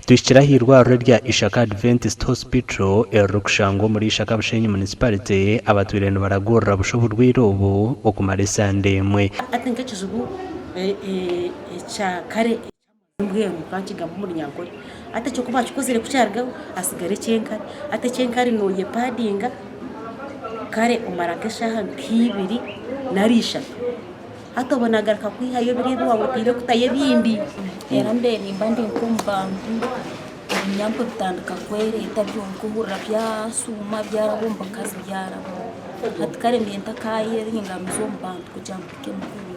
Tuhikire ah'eirwariro erya Ishaka Adventist Hospital eririkushangwa omuri Ishaka Bushenyi Municipality abatwire nibaragurira busha oburwaire obu okumara esande emwe. Hati nk'ekizibu ekya kare mbwenu kankigamba omu runyankore hati ekyo ku baakikozire ku kyarugaho hasigara eky'enkari hati eky'enkari nooyepadinga kare omara nk'eshaaha nk'ibiri nari ishatu. Hati obwo naagaruka kwihayo biri ebi waaba otaire kutayo ebindi. Era mbe nimba ndi nk'omu bantu, ebinyampo bitandika kwereeta byonka ohurira byashuuma byaraba omu bakazi byarabaho. Hati kare mbe ntakaayeringamiza omu bantu kugira ngu mpike muhurire.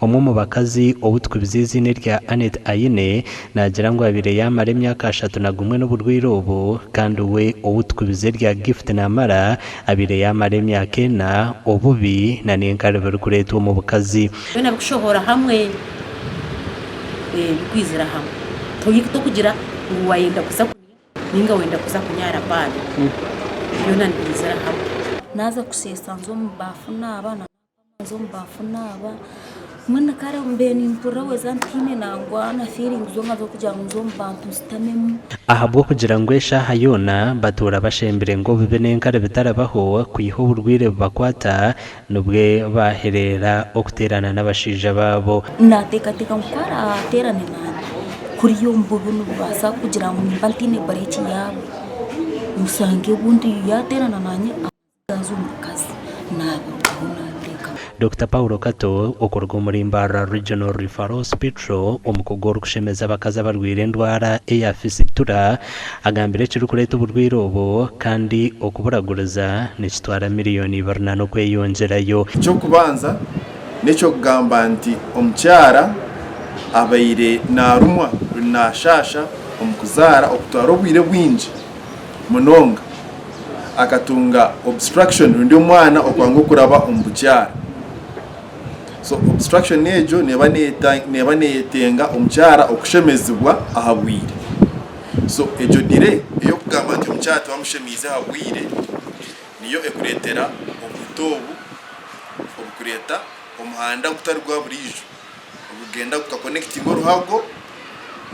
Omwe omu bakazi ou tukubize eiziina erya Annet Aine naagira ngu abaire yaamara emyaka 31 n'oburwaire obu kandi we ou tukubize erya Gift Namara Abaire yaamara emyaka ena obubi na n'enkari birikureetwa omu bukazi. Byona bikushohora hamwe, bikwizira hamwe. Tokugira ngu wayenda kuza kunya ninga wenda kuza kunyaara paadi. Byona nibyizira hamwe. Naaza kusheesa nza omu baafu naaba na. Nza omu baafu naaba, mbwenu kare mbaire nimpurira weeza ntaine nangwa na feelings zoona z'okugira ngu nze omu bantu nsitamemu. Ahabw'okugira ngu eshaaha yoona batuura bashembire ngu obubi n'enkari bitarabaho kwiha oburwaire bubakwata, nibwe baahereera okuteerana n'abashaija baabo. Naateekateeka ngu ku araateerane naanye, kuriya omu bubi nibubaasa kugira ngu nimba ntaine bureeki yaabo, oshange obundi yaateerana naanye. Gaaza omu bukazi naabirugaho naateekamu. Dokita Paul Kato okuruga omuri Mbarara Regional Referral Hospital, omukugu orikushemeza abakazi abarwaire endwara eya fisitura agambire ekirikureeta oburwaire obu kandi okuburaguriza nikitwara miriyoni ibiri na n'okweyongyerayo. Eky'okubanza n'eky'okugamba nti omukyara abaire naarumwa rundi naashaasha omu kuzaara okutwara obwire bwingi munonga. Akatunga obstruction rundi omwana okwanga okuraba omu bukyara. So obstruction egyo neeba neeba neyetenga omukyara okushemezibwa aha bwire. So egyo delay ey'okugamba nti omukyara tibamushemeize aha bwire niyo ekureetera obuhuta obu obukureeta omuhanda gutari gwa buriijo ogugenda guka connectinga oruhago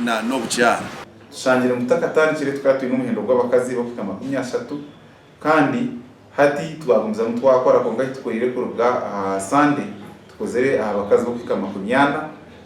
na n'obukyara. Tushangire ngu tutakatandikire tukaba twine omuhendo gw'abakazi barikuhika 30 kandi hati twagumizamu twakora kwonka eki tukoreire kuruga aha Sande tukozire aha bakazi barikuhika 40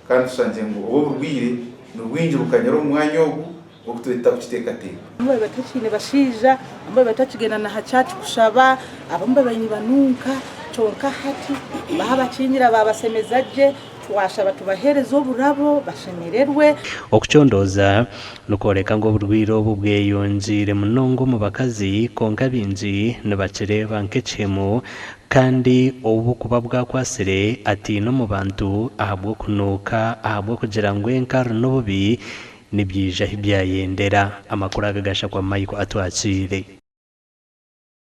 kandi tushangire ngu obu oburwaire nibwingi bukanyire omu mwanya ogu oku tubaire tutarikukiteekateeka. Abamwe batakiine bashaija, abamwe batakigyenda na ha church kushaba, abamwe babaire nibanunka kyonka hati baabakingira baabasemeza gye. Twashaba tubaheereze oburabo bashemererwe. Okucondooza nikworeka ngu oburwaire obu bweyongyeire munonga omu bakazi kwonka baingi nibakireeba nk'ekihemu kandi ou bukuba bwakwatsire atiina omu bantu ahabw'okunuuka ahabw'okugira ngu enkari n'obubi nibyija ahi byayendera. Amakuru aga gashakwa Michael Atwakiire.